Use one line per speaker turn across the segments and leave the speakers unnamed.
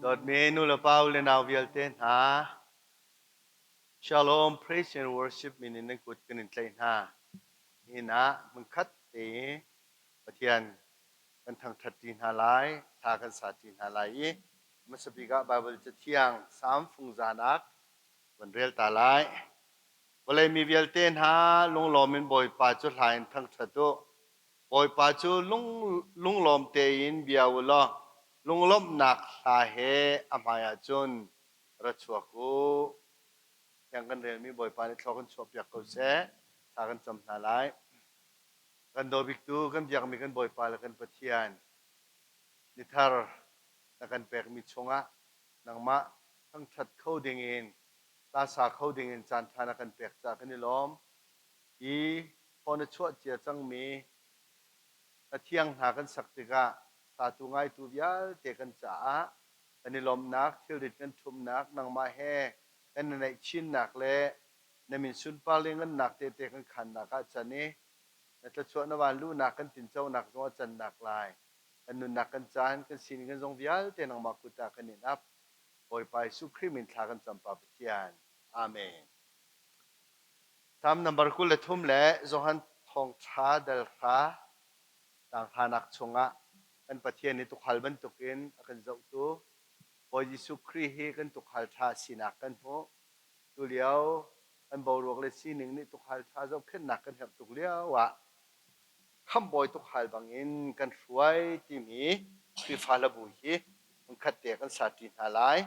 Dawtmi nulepa u le nau vialte hna, Shalom Praise and Worship min in nan kut kan in tlaih hna. Nihin ah hmunkhat te Pathian kan thangṭhat ṭi hna lai, thla kan sa ṭi hna lai i hmasa bik ah Baibal Cathiang Salm fungzanak van rel ta lai. Vawlei mi vialte hna lunglawm in Bawipa cu hla in thangṭhat u. Bawipa cu lunglawm tein bia u law lunglawmhnak hla he a hmaiah cun ra chuak u. Thiang kan relmi Bawipa nih thlua kan chuahpiak ko seh. Thla kan cam hna lai. Kan daw biktu kan biakmi kan Bawipa le kan Pathian, nithar na kan pekmi chungah nangmah thangṭhat kho dingin hla sa kho dingin caanṭha na kan pek caah kan i lawm. Hi thaw na chuah cia cangmi hla thiang hna kan sak tikah satu ngaitu vialte kan caah kan i lawmhnak, thilrit kan ṭhumhnak, nangmah he kan i naih chinnak le na min sunpar le ngannak tehte kan khannak ah can i na thluachuah na van luhnak kan tinconak zong a cannak lai. Kan nunnak kan caan, kan sining kan zong vialte nangmah kut ah kan in ap. Bawipa Jesuh Khrih min thla kan cam Pa Pathian. Amen. Psalm number 23 le Johan Thawngṭha dal hra tlanghranak chungah kan Pathian nih tuukhal bantukin a kan zohtu Bawi Jesuh Khrih hi kan tuukhal ṭha sinak kan hmuh. Tulio kan boruak le sining nih tuukhal ṭha zohkhenhnak kan herh tuk lio ah Khamhbawi tuukhal bangin kan hruai timi Khrihfa hlabu hi hmunkhat te kan sa ṭi hna lai.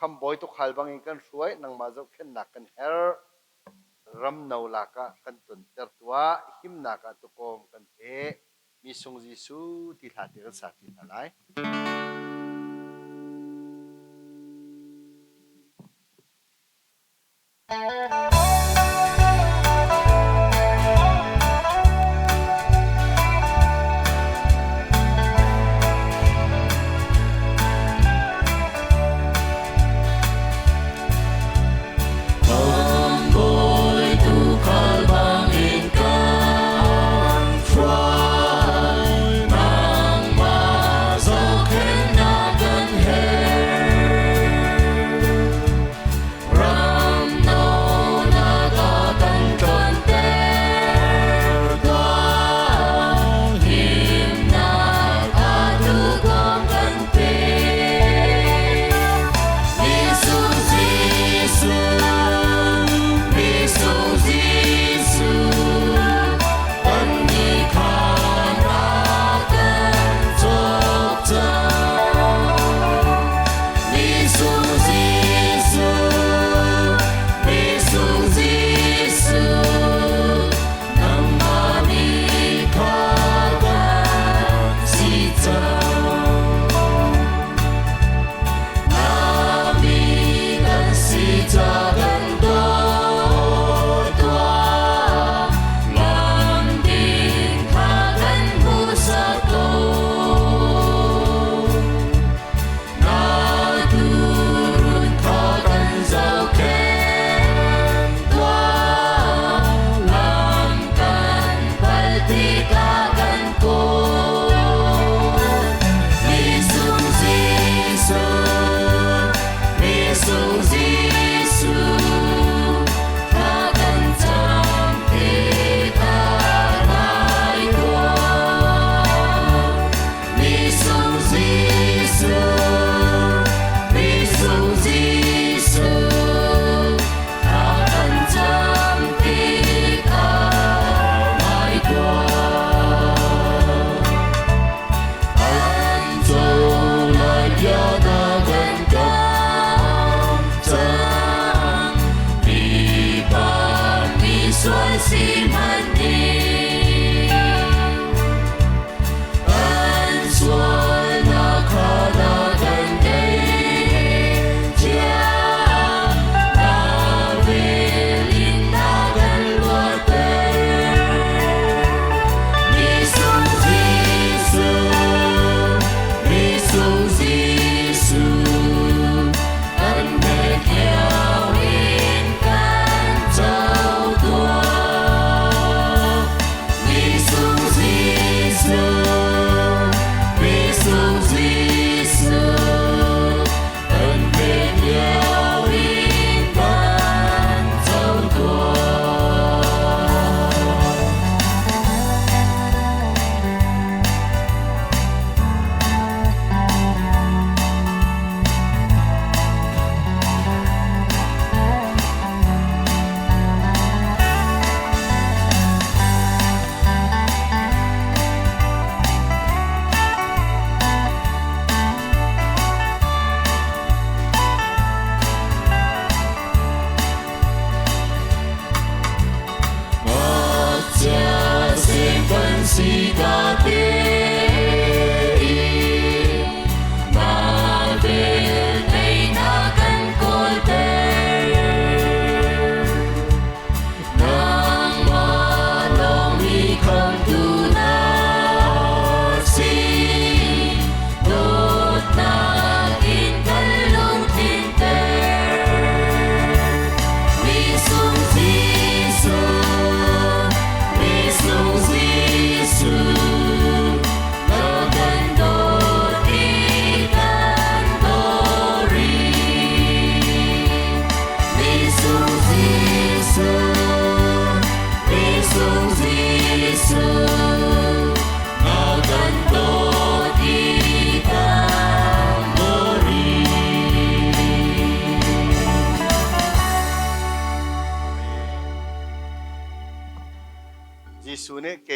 Khamhbawi tuukhal bangin kan hruai, nangmah zohkhenhnak kan herh. Ramno lak ah kan tonter tuah, himnak ah tuukawm kan pe. Mi sung Jesuh ti hla te kan sa ṭi hna lai.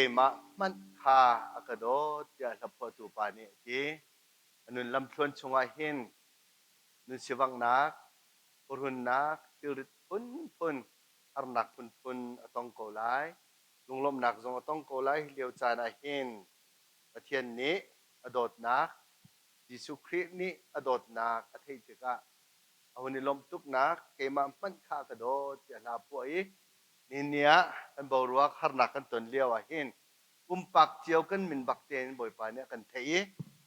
Keimah hmanh kha a ka dawt tiah hlaphuahtu pa nih a ti. A nun lamthluan chungah hin nun sivanghnak, phuhrunnak, thilrit phunphun, harnak phunphun a tong ko lai. Lunglawmhnak zong a tong ko lai. Hi lio caan ah hin Pathian nih a dawtnak, Jesuh Khrih nih a dawtnak a theih tikah a hun i lawmh tuknak keimah hmanh kha a ka dawt tiah hla a phuah i nihin ni ah kan boruak harnak kan ton lio ah hin pumpak cio kan min bak tein Bawipa nih a kan theih i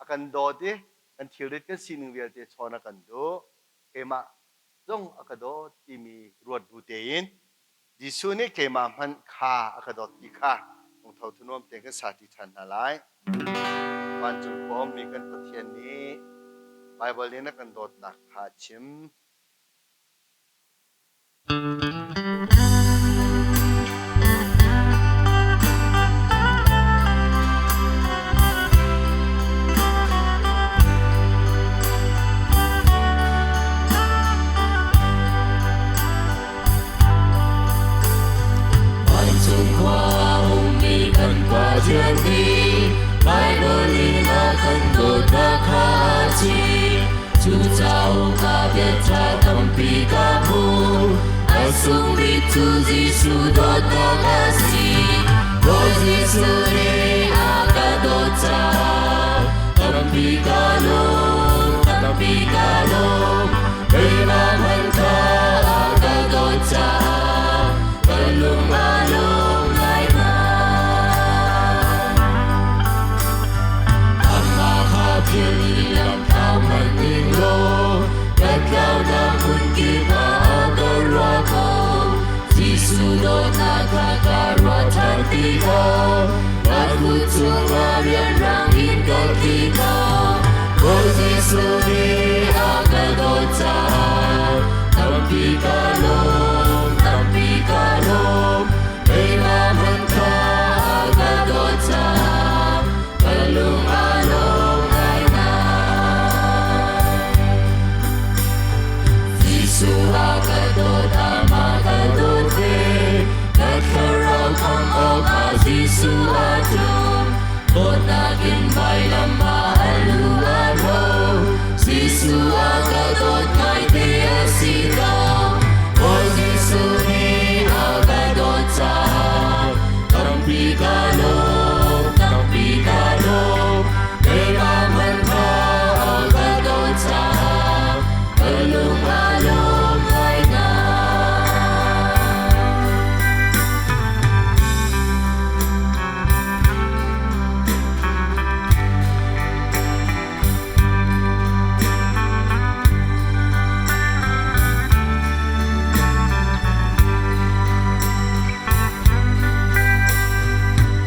a kan dawt i kan thilrit kan sining vialte chawn a kan duh. Keimah zong a ka dawt timi ruat bu tein Jesuh nih keimah hmanh kha a ka dawt ti kha lungtho thunuam tein kan sati ṭhan hna lai. Vancung khua ummi kan Pathian nih Baibal in a kan dawtnak kha a chim.
Vancung khua ummi kan Pathian nih Baibal in a kan dawtnak kha a chim. Cu cauk ah bia ṭha tampi ka hmu. A sung bik cu Jesuh dawtnak a si. Bawi Jesuh nih a ka dawt caah tampi ka lawm, tampi ka lawm. Keimah hmanh kha a ka dawt caah ka lung a lawm ngaingai. Amah kha philh i lamthlau hmanh ning law ka tlaunak hmun kip ah a ka ruah ko. Jesuh dawtnak kha ka ruah ṭhan tikah ka kut cungah rianrang in ka tli kho. Bawi Jesuh nih a ka dawt caah tampi ka lawm, tampi ka lawm. Keimah hmanh kha a ka dawt caah ka lung a lawm ngaingai. Jesuh a ka dawt, amah ka dawt ve. Ka thlarau khamh awkah Jesuh a tlung. Dawtnak in vailam ah a lu a ro. Jesuh a ka dawt ngaite a si ko. Bawi Jesuh nih a ka dawt caah tampi ka lawm, tampi ka lawm. Keimah hmanh kha a ka dawt caah ka lung a lawm ngaingai.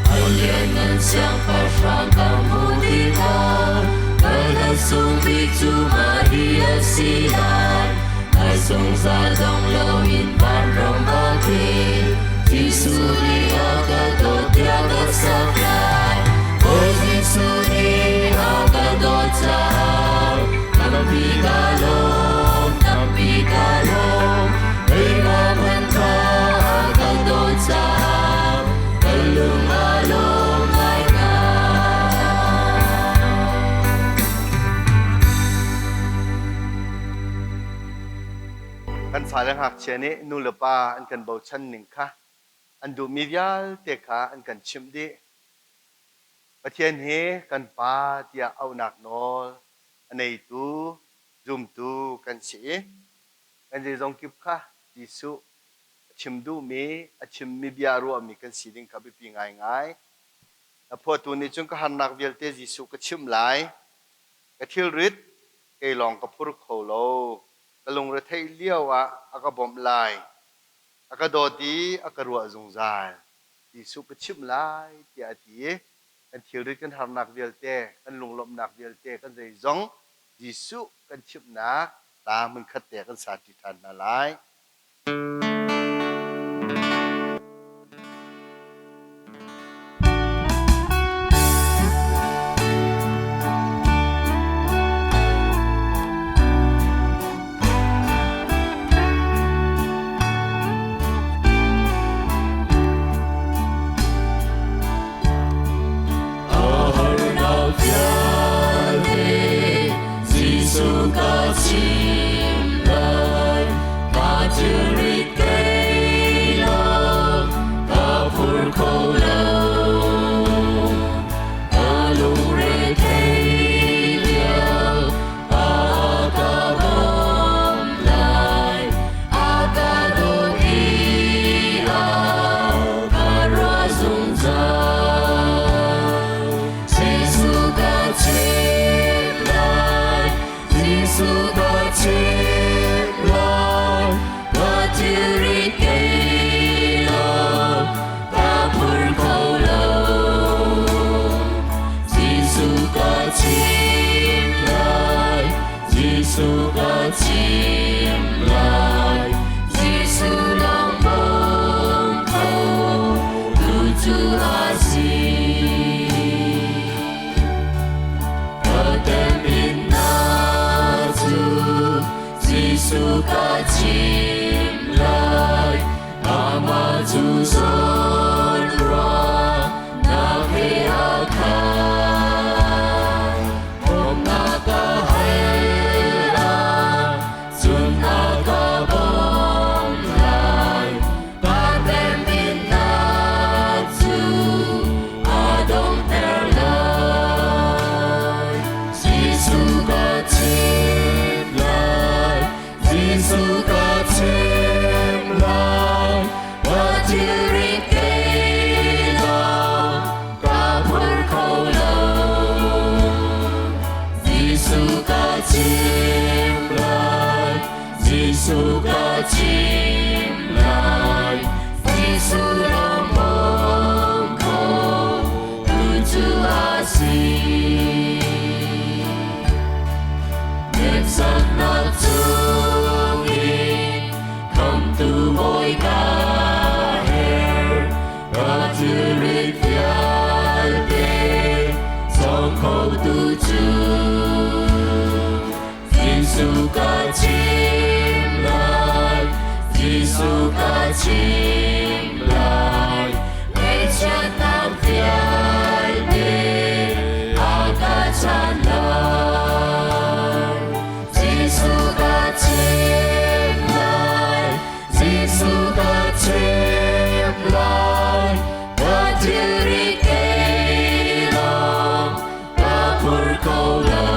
A lianngan siangpahrang ka hmuh tikah ka hla sung bik cu mah hi a si lai. Ai zungzal dong loin vanram a tli. Jesuh nih a ka dawt tiah ka sak lai. Bawi Jesuh nih a ka dawt caah tampi ka lawm, tampi ka lawm. Keimah hmanh kha a ka dawt caah ka lung a lawm ngaingai.
Kan fale ngakchia nih nu le pa an kan bochan ning kha an duhmi vialte kha an kan chimh dih. Pathian hi kan Pa tiah auhnak nawl a neitu, zumtu kan si i kan zeizong kip kha Jesuh a chim duhmi, a chimmi bia a ruahmi kan si ding kha biapi ngaingai. A phuahtu nih cun ka harnak vialte Jesuh ka chimh lai. Ka thilrit kei lawng ka phur kho lo. Ka lungretheih lio ah a ka bawmh lai. A ka dawt i a ka ruah zungzal. Jesuh ka chimh lai tiah a ti i kan thilrit kan harnak vialte, kan lunglawmhnak vialte, kan zeizong Jesuh kan chimhnak hla hmunkhat te kan sati ṭhan hna lai.
chim lai. Jesuh lawng bawm kho tu cu a si. Ka teminnak cu Jesuh ka chim lai. Amah cu zawnruahnak he a khat. Bawmhnak ka hal ahcun a ka bawmh lai. Ka teminnak cu a donghter lai. Jesuh ka chim lai, Jesuh ka chim lai. Ka thilri kei lawng ka phur kho lo. Jesuh ka chim lai, Jesuh ka chim lai. Jesuh lawng bawm kho tu cu a si. Hneksaknak chungin khamhtu Bawi ka herh. Ka thilrit vialte sawm khotu cu Jesuh ka chim lai, Jesuh ka chim lai. Ngaihchiatnak vialte a ka chan lai. Jesuh ka chim lai, Jesuh ka chim lai. Ka thilri kei lawng ka phur kho lo.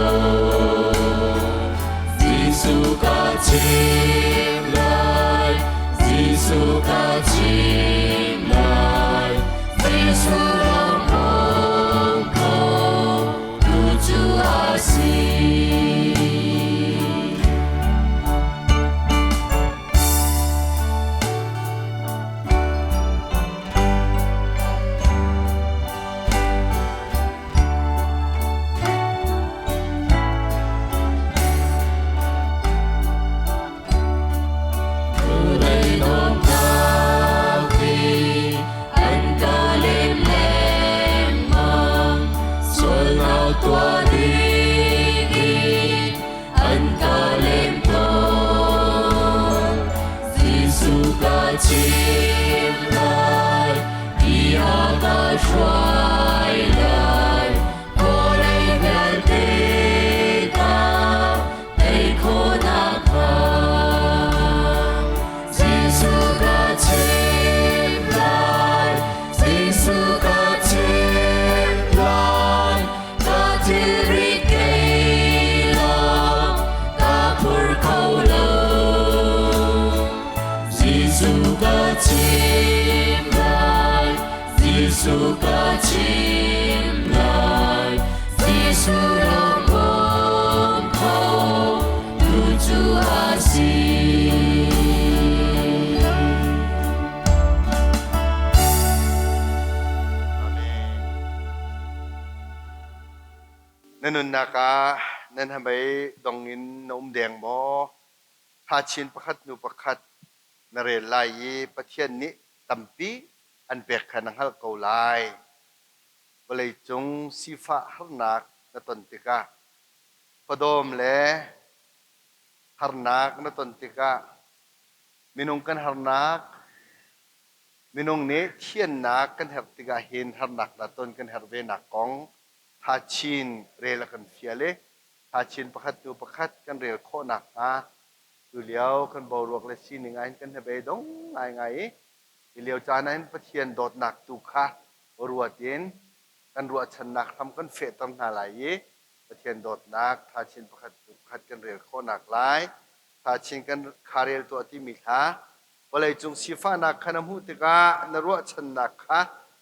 Jesuh ka chim lai, Jesuh ka chim lai. Jesuh lawng bawm kho tu cu a si. Vawlei dawtnak nih an ka lem lengmang, sualnak tuah dingin an ka lem tawn. Jesuh ka chim lai, ti ah ka hruai lai, vawlei vialte ka tei khawhnak hnga. Jesuh ka chim lai, Jesuh ka chim lai, ka thilri kei lawng ka phur kho lo. Jesuh ka chim lai, Jesuh ka chim lai, Jesuh lawng bawm kho tu cu a si.
Amen. Na nunnak ah nan hnabei dong in na um deng maw? Thachin pakhat hnu pakhat na rel lai i Pathian nih tampi an pek kha na hngalh ko lai. Vawleicung sifah harnak na ton tikah, khuadawm le harnak na ton tikah, minung kan harnak, minung nih thiannak kan herh tikah hin harnak na ton kan herh venak kong thachin rel a kan fial i thachin pakhat hnu pakhat kan rel khawh nakhnga tulio kan boruak le sining ah hin kan hnabei dong ngaingai i hi lio caan ah hin Pathian dawtnak tu kha ruat in kan ruahchannak hram kan fehter hna lai i Pathian dawtnak thachin pakhat hnu pakhat kan rel khawhnak lai thachin kan kha rel tuah timi hla vawleicung sifahnak kha na hmuh tikah na ruahchannak kha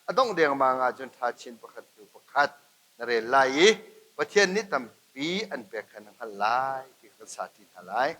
a dongh dengmang ahcun thachin pakhat hnu pakhat na rel lai i Pathian nih tampi an pek kha na hngalh lai ti kha kan sa ṭi hna lai.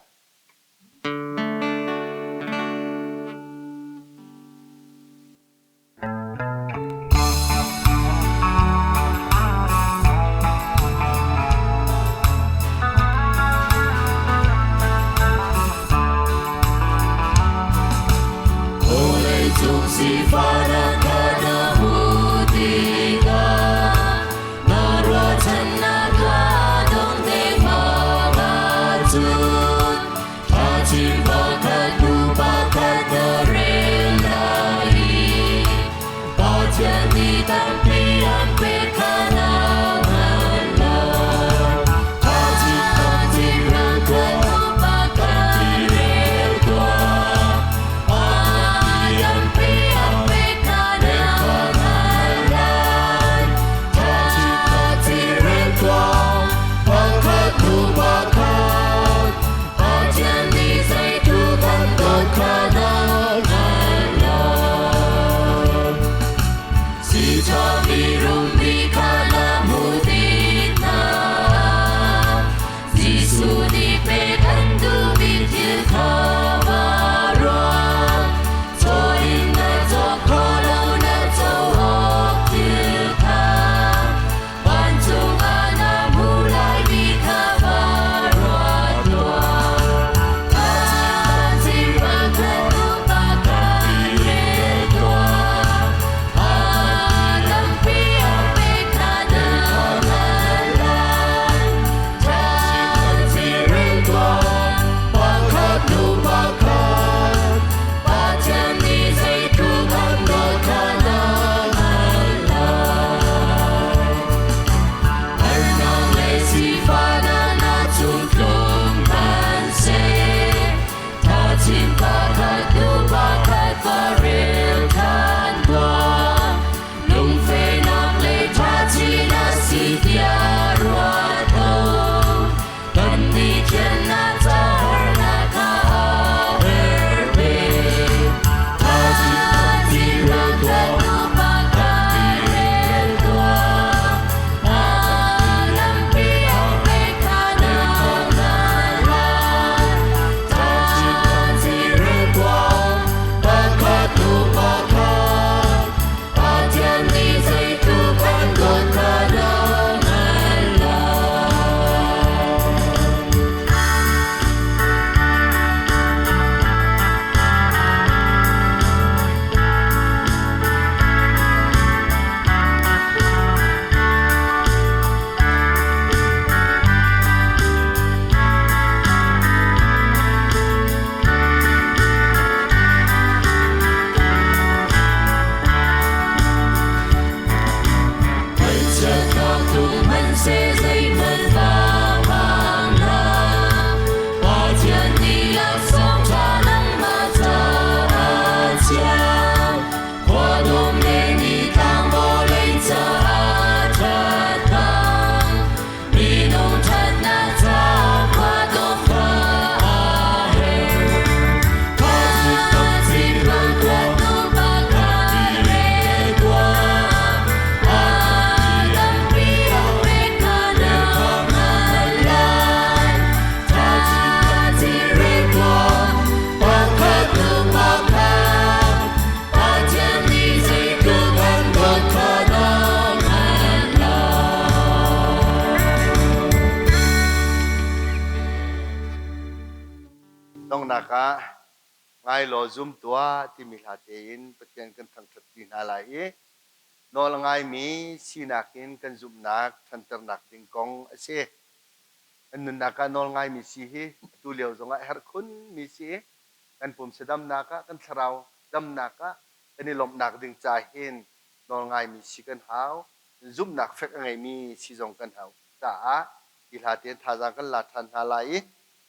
Donghnak ah Ngai law zum tuah timi hla tein Pathian kan thangṭhat ṭi hna lai i nawl a ngaimi sinak in kan zumhnak ṭhanternak ding kong a si. Kan nunnak ah nawl ngaimi si hi atu lio zongah a herh khunmi si. Kan pumsa damnak ah, kan thlarau damnak ah kan i lawmhnak ding ca hin nawl ngaimi si kan hau. Zumhnak fek a ngeimi si zong kan hau caah hi hla tein thazaang kan la ṭhan hna lai i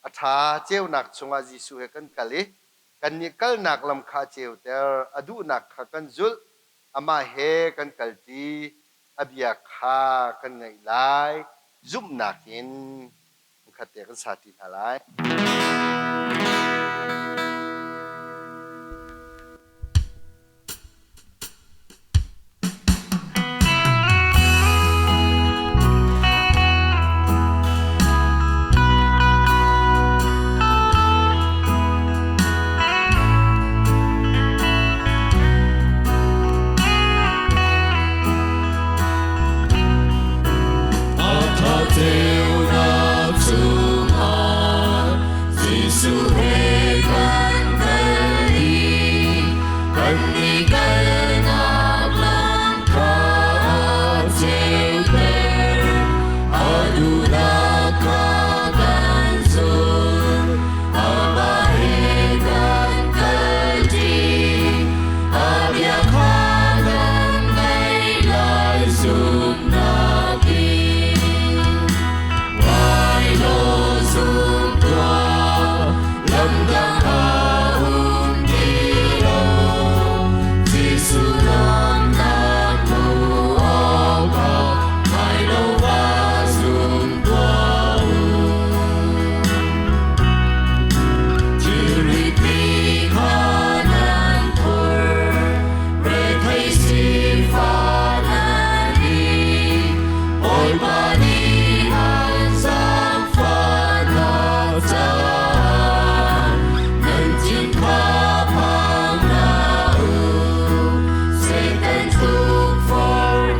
a ṭha ceunak chungah Jesuh he kan kal i kannih kalnak lam kha a ceuter, a duhnak kha kan zulh, amah he kan kalṭi, a bia kha kan ngaih lai, zumhnak in khat te kan sa ṭi hna lai.
Ceunak chungah Jesuh he kan kal i kan i kalnak lam kha a ceuter. A duhnak kha kan zul, amah he kan kalṭi. A bia kha kan ngaih lai zumhnak in. Ngai law zum tuah, lamdang a um ti lo. Jesuh lawmnak hmuh awkah ngai law va zum tuah u. Thilritmi kha nan phur, rethei sifah nan ing. Bawipa nih an zaangfahnak caah nan thin kha phang hlah u. Satan tukforhnak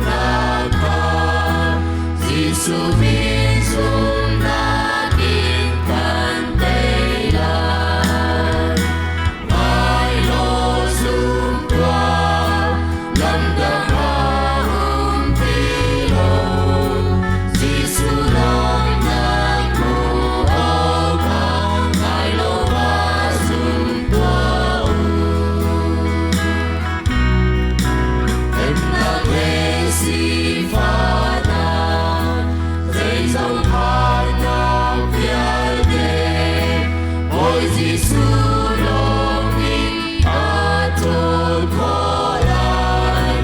kha Jesuh min zumhnak in kan tei lai. Ngai law zum tuah, lamdang a um ti lo. Jesuh lawmnak hmuh awkah ngai law va zum tuah u. Temnak le sifahnak, zeizong harnak vialte, Bawi Jesuh lawng nih a ṭhawl khawh lai.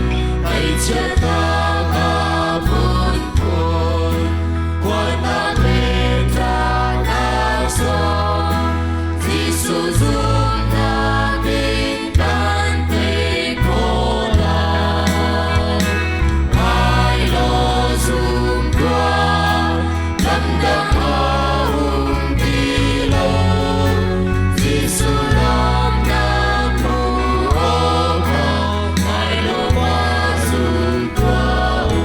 Ngaihchiatnak a phunphun, huatnak le ṭahnak zong, Jesuh zumhnak in kan tei khawh lai. Ngai law zum tuah, lamdang a um ti lo. Jesuh lawmnak hmuh awkah ngai law va zum tuah u.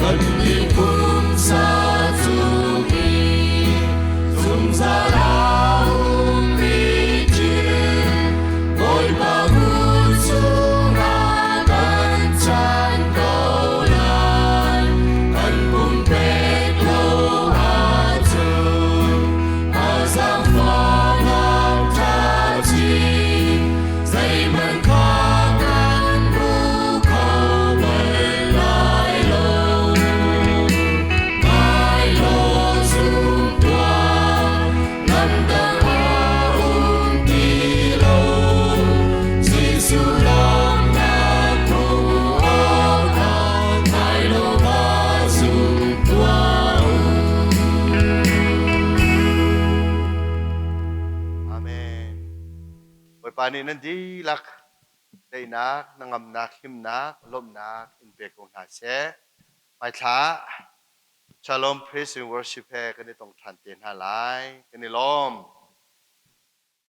Kan nih pumsa cung i zungzal a ummi thil Bawipa kut chungah kan chan ko lai. Kan pumpek lo ahcun a zaangfahnak ṭha chin zeihmanh kha kan hmu kho bal lai lo. Ngai law zum tuah, lamdang a um ti lo. Jesuh lawmnak hmuh awkah ngai law va zum tuah u.
Amen. Bawipa nih nan dihlak daihnak, hnangamnak, himnak, lawmhnak in pe ko hna seh. Hmaithla. Shalom Praise and Worship he kan i tong ṭhan te hna lai. Kan i lawm.